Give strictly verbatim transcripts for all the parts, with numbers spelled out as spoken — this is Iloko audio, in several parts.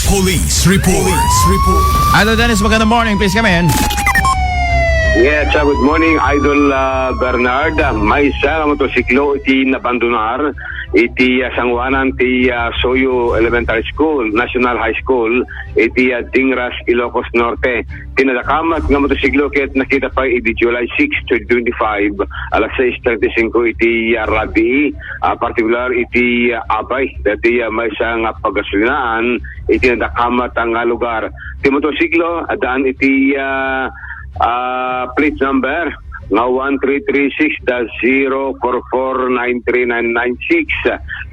Police report. Police report. Idol Dennis, magandang morning. Please come in. Yes, uh, good morning, Idol uh, Bernard. Uh, maysa nga motorsiklo iti nabandonar iti uh, sanguanan ti uh, Soyo Elementary School, National High School, iti uh, Dingras, Ilocos Norte. Ti nadakamat nga motorsiklo ket nakita pay idi July six, twenty twenty-five, alas sais treinta y cinco iti uh, rabii, uh, partikular iti uh, abay, dati uh, maysa nga paggasolinaan iti nadakamat nga lugar. Ti motorsiklo, addaan iti ah, ah, plate number nga one three three six dash zero four four nine three nine nine six.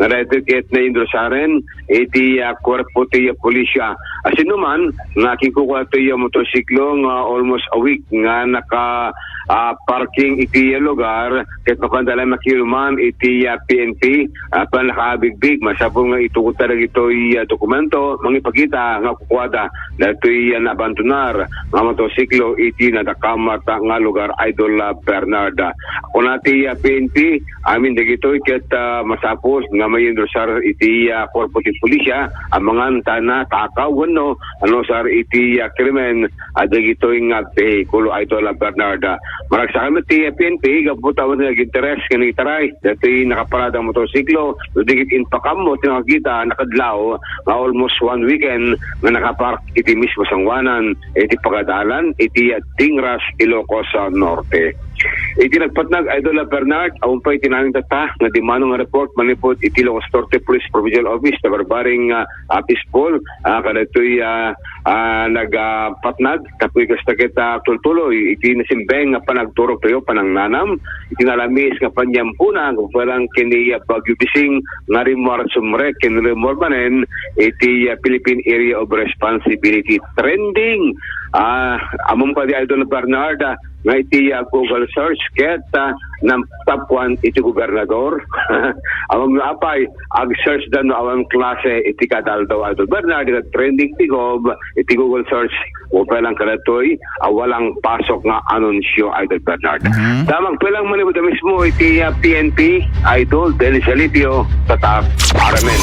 Nga daytoy ket naindosaren iti ah, kuerpo ti ah, pulisya. Asino man nga kinkukua ti ah, motorsiklo nga almost a week nga naka ah, parking iti ah, lugar, ket mapandalan makiruman iti ah, P N P, ah, panakabigbig. Masapul nga itukod ta dagitoy ah, dokumento mangipakita nga kukuada datoy ah, nabandonar nga motorsiklo iti nadakamat nga lugar, Idol ah, Bernard. Kuna ti ah, P N P, amin dagitoy ket ah, masapul nga mayendrosar iti ah, kuerpo ti pulisya, amangan ta natakaw wenno anusar iti ah, krimen ah, dagitoy nga behikulo, Idol ah, Bernard. Maragsakan met ti P N P gapu ta awan nga interes nga nagitaray datoy nakaparada nga motorsiklo, no di ket impakam mo ti nakakita, nakadlaw nga almost one weekend nga nakapark iti mismo sanguanan iti pagadalan iti Dingras, Ilocos ah, Norte. Iti nagpatnag, Idol ah, Bernard, awan pay ti namin tatta nga dimmano nga report manipud iti Ilocos Norte Police Provincial Office, nabarbaring ah, ah, peaceful, ah, kadagitoy ah, ah, nagpatnag, tapno kasta ket ah, tultuloy iti nasimbeng nga panagturogtayo, panangnanam iti nalamis nga paniampona nga paparang ken ni ah, Bagyo Bising nga rimmuar sumrek ken rimmuar manen iti ah, Philippine Area of Responsibility. Trending, ah, ammom kadi, Idol Bernard, ah, nga iti ah, Google search ket ah, nang top one iti gobernador. Ammom no apay, ag-search da no awan klase iti kada aldaw, Idol Bernard, nga trending ti gov iti Google search, o pelang kadatoy, a walang pasok nga anunsyo, Idol Bernard. Mhm. Damag pelang manipud mismo iti ah, P N P, Idol Dennis Alipio, tatak, Aramen.